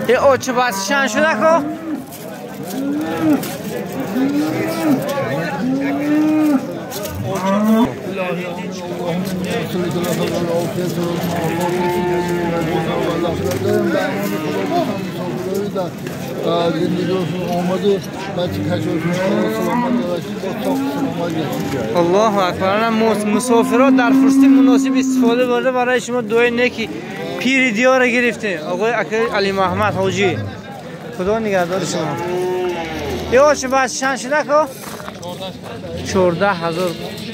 یه اوچه بس چند شده که؟ الله اکبر. مسافرات در فرصت مناسب استفاده برده برای شما دوی نیکی پیر دیار گرفته آقای علی محمد حاجی، خدا نگهدار شما. یه آش بس چند شده که؟ 14,000.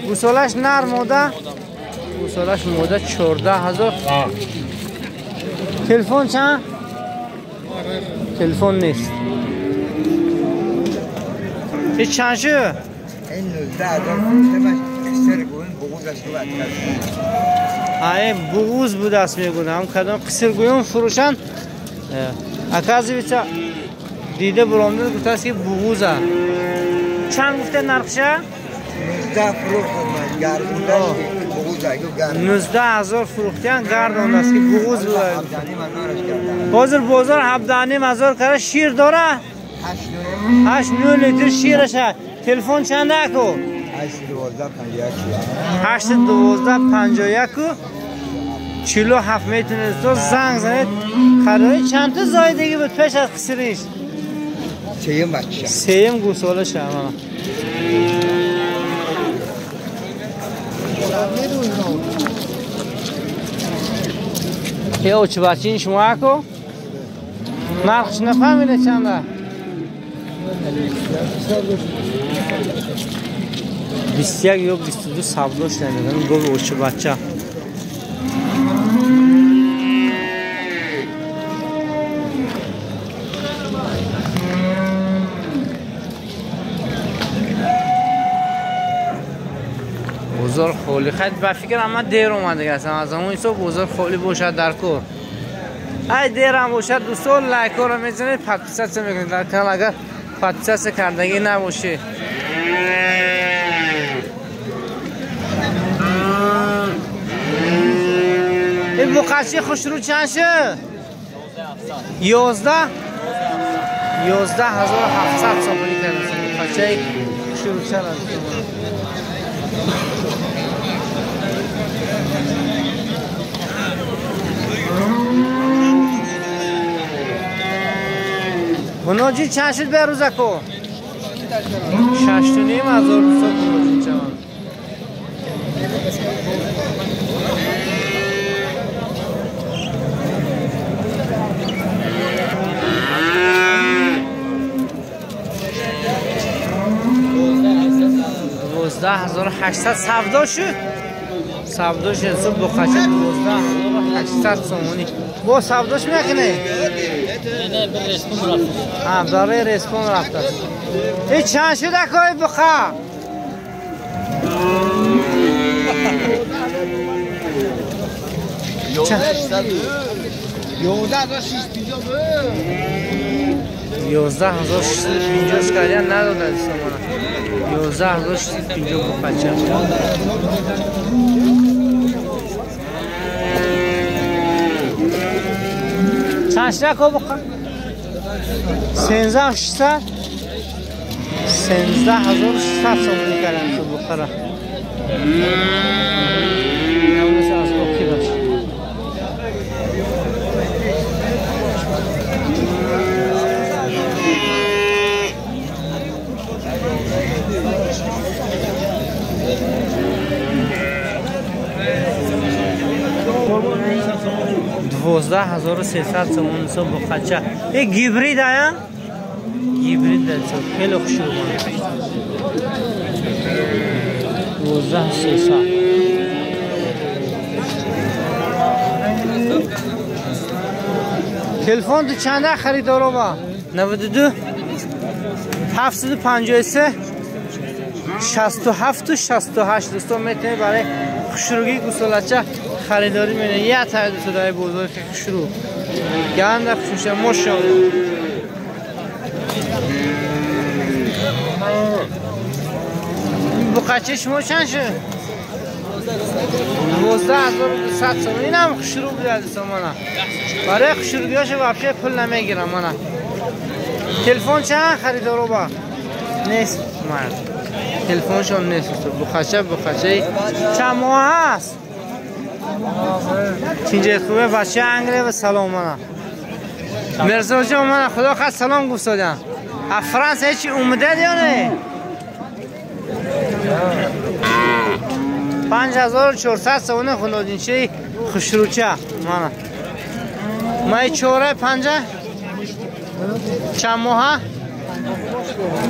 گوسالش نر ماده؟ گوسالش ماده 14,000. تلفن چند؟ تلفن نیست. این چند شد؟ این 19,000 فروخته قصر گوین بغوز است. این بغوز بود است میگونه هم کدام قصر گوین فروشن. اکازویچا دیده برامده گفته است که بغوزه. چند گفته نرخشه؟ 19 فروختن گردونده بغوزه. 19,000 فروختن گردونده است که بغوز بوده. حاضر بازار 17,500 کرده. شیر داره؟ 8.9 لیتر شیرشه. تلفن چنده اکو؟ 812 51 47 میتونید تو زنگ زنید. خریداری چند تا زایدگی بود پیش از قصریش؟ سیم بچه سیم گوساله شه. یه اوچه بچه این شما اکو؟ نرخش نفهمیده چنده؟ 21 یا 22 سبداش نمیدونم. گفت اوچه بچه بازار خالی. خیلی به فکر اما دیر اومده اصلا از همون حساب بازار خالی باشد در کور. ای دیر هم باشد دوستان لایک ها رو میزنید، подписаться میکنید در کانال اگر подписаться کردگی نباشه. این بقچه خوشرو چند شد؟ 11,700 سومونی کردن. بقچه خوشرو چند؟ بناجی چند شد به روزکو؟ 6,500 دوستان بناجی چند؟ 12,800 سودا شد. سودا شد صبح بخچه 12,800 سومونی. با سوداش میکنه؟ نه به رسپون رفت. ها برای رسپون رفت. این چند شده کای بخا؟ 11,650 کردن ندادن سامانه. 11,650 بچه. چند شده که بخواه؟ 13,600 13,600 سامانی کردن تو بخواه. از اوکی باشه. 12,300 سومون سو بخچه. این گیبرید آیا؟ گیبرید ده خیلی خوش رو. 12,300. تلفن تو چنده خریدارو با؟ 92 753 67 و 68. دوستان میتونید برای خوشروگی گوسالچه خریداری می‌کنه. یه تا دوست دای بزرگ خوشرو گند خوشش ماشاءالله. بقچه شما چند شد؟ 12200 سومانی. اینم خوشرو بوده دوستان. برای خوشرویاشو вообще پول نمیگیرم. من تلفن چند خریدارو با نیست مرد تلفنشون نیست. بخچه بخچه چند ماه هست چینجه خوبه بچه انگله و سلام. من مرزا جان من خدا خواست سلام گفت دادم. از فرانسه هیچی اومده یا نه؟ 5400 سومانی خنودینچه خوشروچه. من مای چوره پنجه چند ماه؟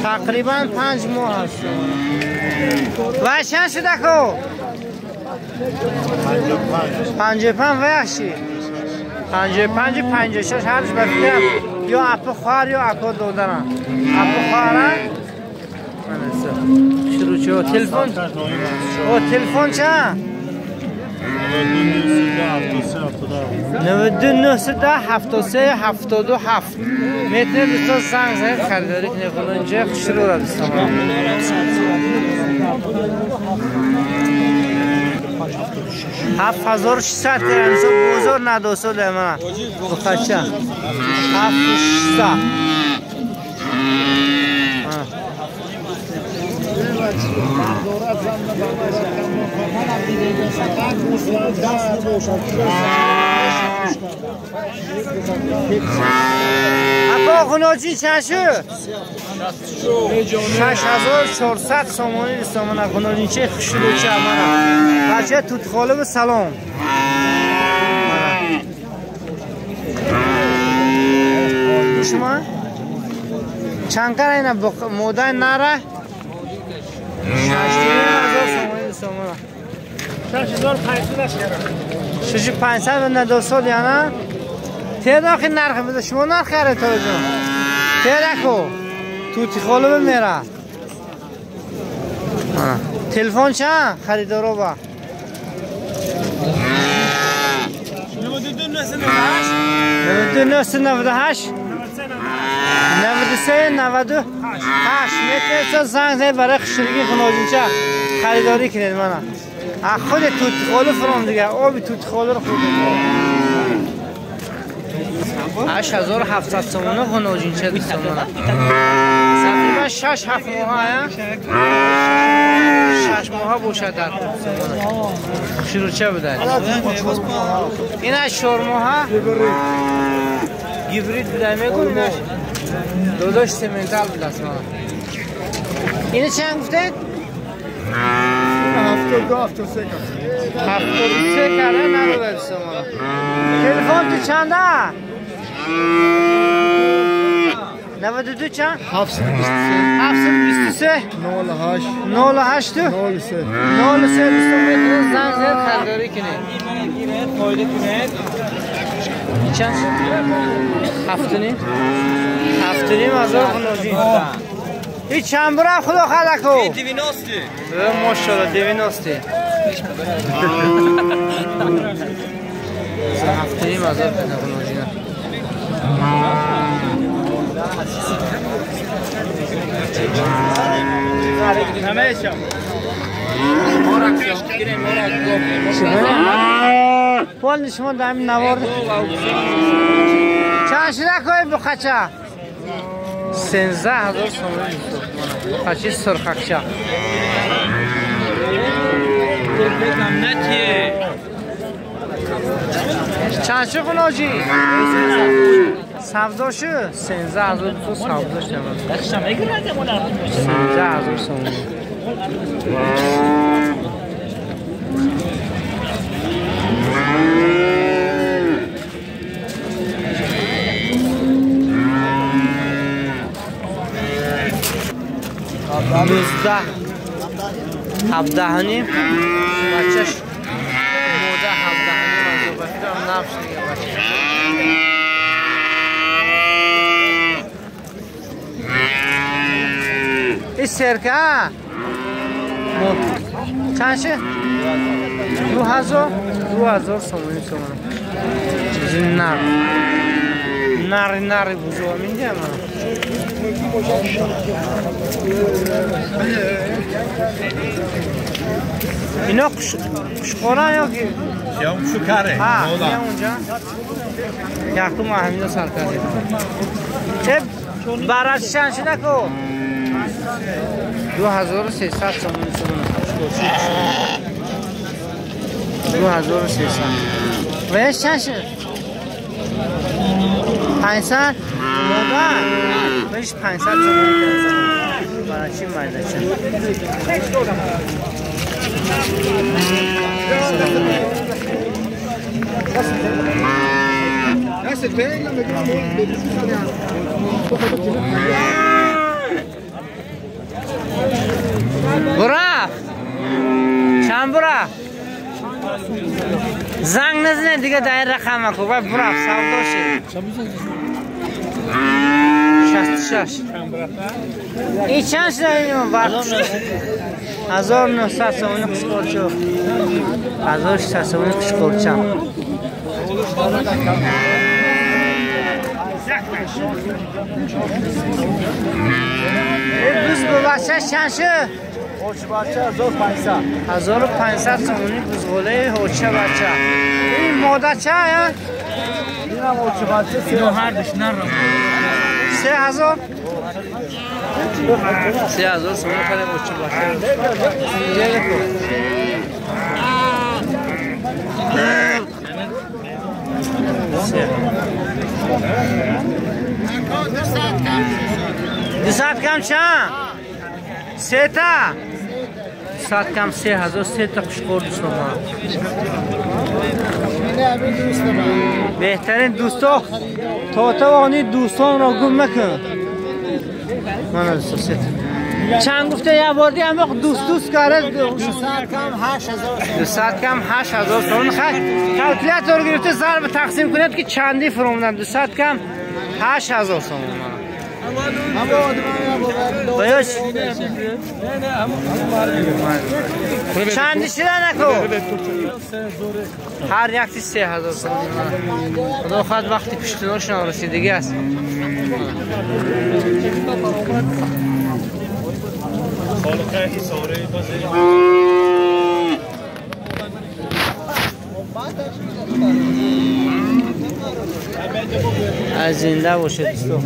تقریبا 5 ماه هست. و چند شده کو؟ 55 وحشی 55 56 هرش بفکرم یا اپا خوار یا اپا دادرم اپا خوارم. شروع شد. تلفن او تلفن چند؟ 92 910 73 77 میتونه دوستان زنگ زنگ خریداری کنه. خدا اینجا خوشرو را دوستان. 7600 درهم بزرگ ندوسو ده من بخچه 7600. اپا خناجی چند شد؟ 6400 سومانی دوستان. خناجی چه خوشروچه من بچه توت خاله سلام. شما چند کار اینا مودای نره؟ 6000 سومانی دوستان. 6500 6500 و ندوسال یعنی تعداد خیلی نرخ بده شما نرخ خره تا جان تعداد کو توتی خاله بمیره. تلفن چند خریدارو با 92 998 93 98 میتونید زنگ زنید برای خشرگی خناجینچه خریداری کنید. من از خود توت خاله فرام دیگه آبی توت خاله رو خورده. 8700 سومانی خناجینچه دوستان. تقریبا 6 7 ماه 6 ماه باشه در شروع چه بوده؟ این از 4 ماه گیبرید بوده میگم. اینش داداش سمنتال بوده است. اینه چند گفتید؟ 72 73 73 کرده نداده شما. تلفن تو چنده؟ 92 چند؟ 723 98 98 03 03 دوستان میتونید زنگ زنید خریداری کنید. چند؟ 7.5 7.5 هزار خناجی. این چند برم خدا خلقو؟ 90. ماشاءالله 90. 7.5 هزار خناجی. پول شما در همین نوار چند شده کوی بخچه؟ 13000 سومانی بخچه سرخکچه. چند شد خناجی؟ سبزا شد 13000 تو سبزا شد. 13000 سومانی. 19 17.5 بچهش موده 17.5 از بفکرم نفش دیگه بچه. این سرکه چند شه؟ 2000 2000 سومانی سومانی. چیزی نر نر نر بزرگ میگم من. اینا قشقورن یا که؟ شکره. ها اونجا یکتو ما همینو سر کردیم. برش چند شده کو؟ 2300 تومانی سومون. 2300. وش چند شد؟ 500؟ مادر وش 500 تومانی برای چی مایده چند؟ برفت چند برفت زنگ نزنه دیگه در این رقم کو باید برفت سودا شد 66 این چند شده اینو برفت 1900 سومونی قشقورچه 1600 سومونی قشقورچه بز بچه چند شد؟ بچه 1500 1500 سومونی بزغوله هوچه بچه این ماده چه؟ این هم هوچه بچه 3000 3000 سومونی خیلی هوچه بچه اینجا نکن 200 کم چند؟ سه تا 100 کم 3000 سه تا قشقور دوستان بهترین دوستا تا توانی دوستان را گم مکن. من دوست سه چند گفته یه بار دیگه هم دوست دوست کرد 200 کم 8000 200 کم 8000 تومان. خیلی کالکولاتور گرفته ضرب تقسیم کنید که چندی فرمودن 200 کم 8000 تومان. باش چندی شده نکو هر یکی 3000 تومان. خدا خواهد وقتی پشتوناشون رسیدگی است. از زنده باشه دوستو.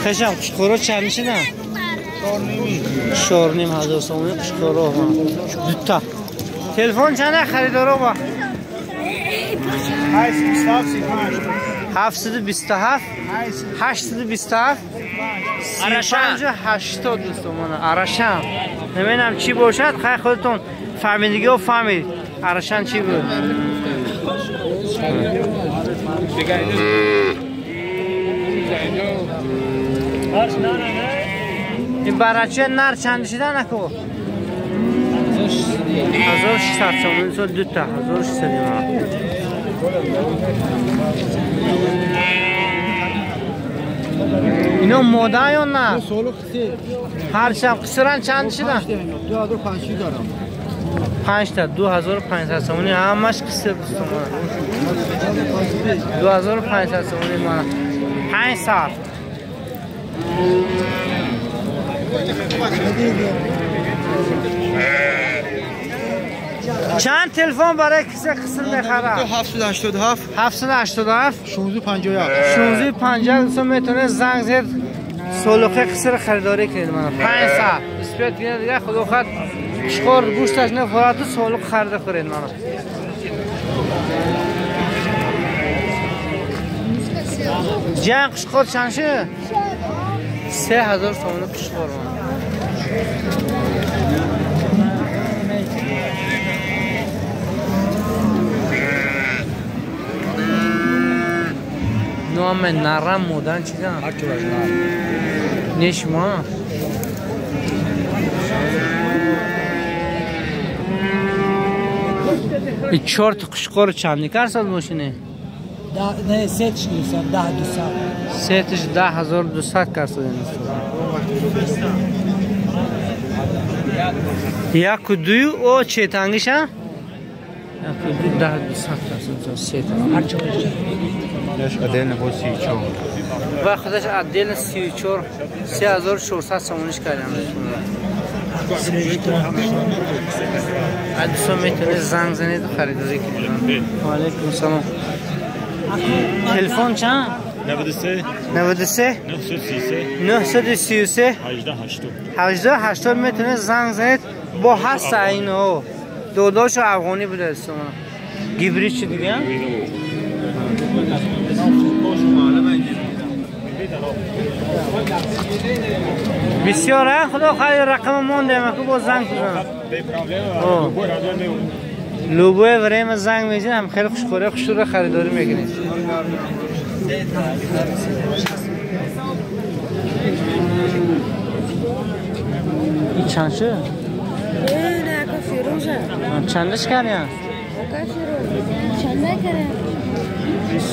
خشم قشقورو چند میشه؟ 4,500 سومونی قشقورو دوتا. تلفن چنده خریدارو با؟ 727 827 35 80 دوستان. عرشم نمیدونم چی باشد، خیلی خودتون فهمیدگی و فهمید عرشان چی بود. این برچه نر چند شده نکو؟ 1600 تومان. سو دو تا 1600 تومان. اینا ماده یا نه؟ هر شب قصران چند شده؟ 2500 دارم. 5 تا 2500 تومانی همش قصر دوستان. 2500 تومانی من 5 سال. چند تلفن برای کسی قصر میخره؟ 787 787 1657 1657 دوستان میتونه زنگ زد سلوخه قصر خریداری کنید. من 5 سال اسپیت کنید دیگه خدا خود شخور گوشتش نخورد و سلوخ خرید خورید. من جنگ قشقور چند شد؟ 3000 تومان قشقور. نام نرم مودن چیزا؟ نشما این 4 تا قشقور چند کرد ماشینه؟ نه سه تش گرفتم 10200. سه تش 10200 کرد. یک و دوی او چه تنگیشه؟ 1 2 200 аст. Се Отдельно по 34. Ва худаш отдельно 34, 3400 сомониш кардам. Дӯстон, метавонед занг занед, харидорӣ кунед. Алейкум салом. Телефон чанд? 93. 93. 933. 933. 18 80. 18 80. метавонед занг занед. Бо ҳаста ино додошу афғонӣ буда, дӯстон, гибрид чи дига. Бисёр а худо хайр, рақама мондем, аку бо занг кунам. Любое время занг мезанам. Хеле хушхӯра хушура харидорӣ мекунед. Ин чанд шуд? Чандаш кардям?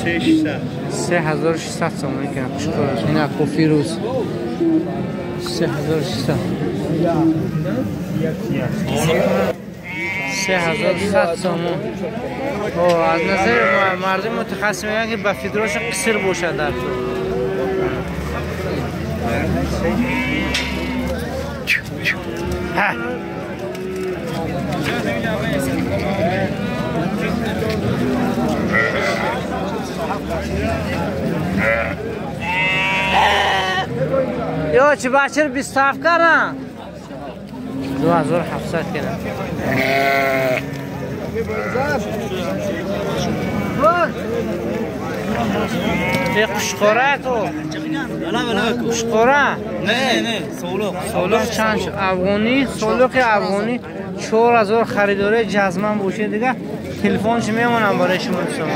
3600 сомонӣ кардам. Хушхӯра ин аку Фирӯз 3600, 3100 сомон. Аз назари мардуми мутахассис мегӯянд, ки ба фидроша қисир бошад дар ту. Ҳа. Ё чи бачар 27 кардам, 2700 кардам. Е, қушқора ку? Қушқора? Не, не, солуқ. Солуқ чанд шуд? Афғонӣ, солуқи афғонӣ 4000. Харидори ҷазман бошед, дига телефоншо мемонам барои шумо, дӯстон.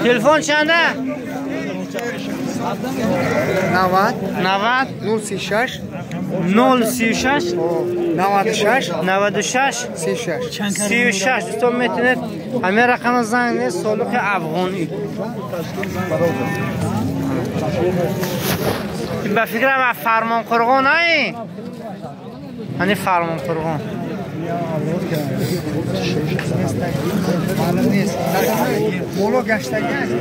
Телефон чанда? 90. 90. 036. 036. 96. 96. 36. 36. Дӯстон, метавонед ҳамин рақама занг занед. Солуқи афғонӣ ба фикрам аз Фармонқурғон ай, ҳани Фармонқурғон. Маълум нест. Боло гаштагӣ аст.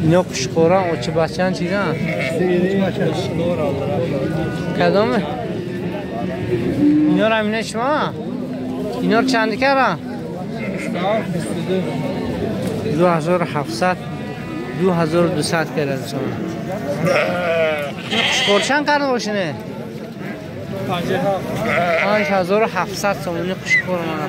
Ино қушқоран, очи бачан чизан? Кадоме? Ино рамина шумо? Ино чанд кардам? 2700, 2200 карда шумо. Қушқор чанд карда бошине? 5700 сомони қушқор мана.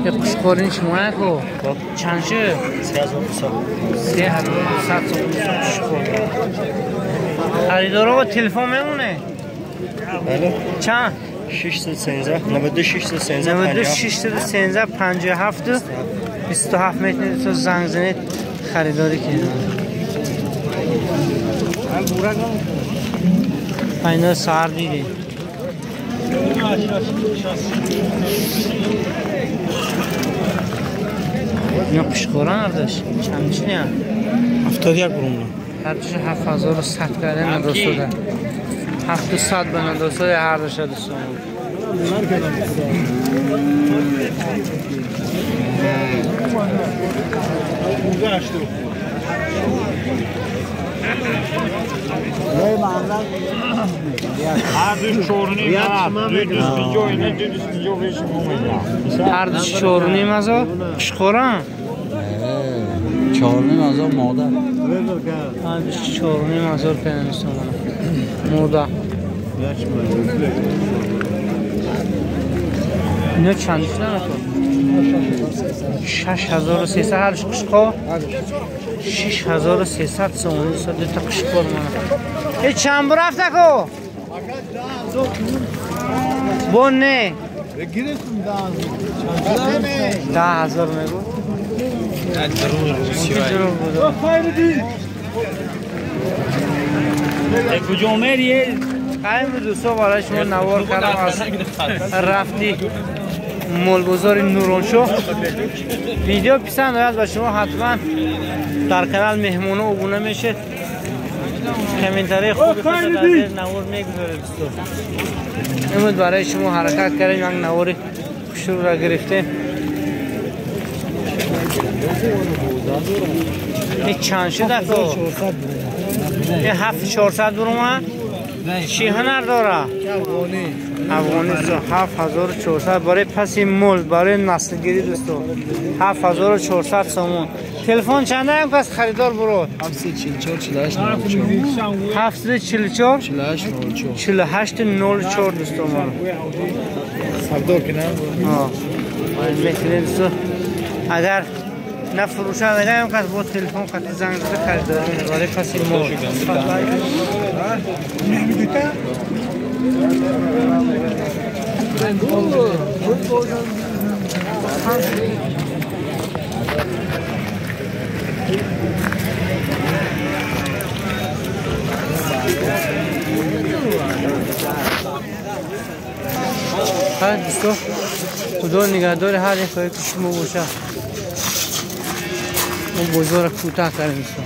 Қушқорин шумо ку чанд шуд? 3200 сомони қушқор. Харидоро телефон мемоне? Чанд? 613 92 613. 92 613 57 27. метавонед то занг занед, харидорӣ кунед. Айна саҳар дидем. Ино қушқоран ардаш чанд чиня? 71 бурумна. Ҳардуш 7100 карда надосода. 700 ба надосода ҳардуша, дӯстон. Ҳардуш чорним, 250, ина 255 мумина. Ҳардуш 4500 қушқоран? 4500 мода. Ҳардуш 4500 карда, дӯстон. Мода. Ино чанд шудан? 6300 ҳардуш қушқор. 6300 сомонӣ дута қушқор мана. Э, чанд бурафта ку? Бо не. 10,000 мегу. قایم دوستا برای شما نوار کردم از رفتی مالگذار نورانشو. ویدیو پسند آید و شما حتما در کانال مهمونو ابونه میشید. کامنتاری خوبی خود در زیر نوار میگذارید دوستا. امروز برای شما حرکت کردیم، یک نوار خوشرو را گرفتیم. این چند شد اکو؟ این 7400 برومد. چی هنر داره؟ افغانی. 7400 برای پس مول برای نسل گیری دوستو. 7400 سومون. تلفن چنده هم پس خریدار برو؟ 744 48 744 48 48 04 دوستو ما. سردار کنم. آه. میتونید دوستو اگر نفروشند اگر هم کس با تلفن قطعی زنگ زده خریداری می‌کنه برای پس مول. دوستو خدا نگهدار هر یک که شما باشه. اون بزرگ کوتاه کردیم دوستو.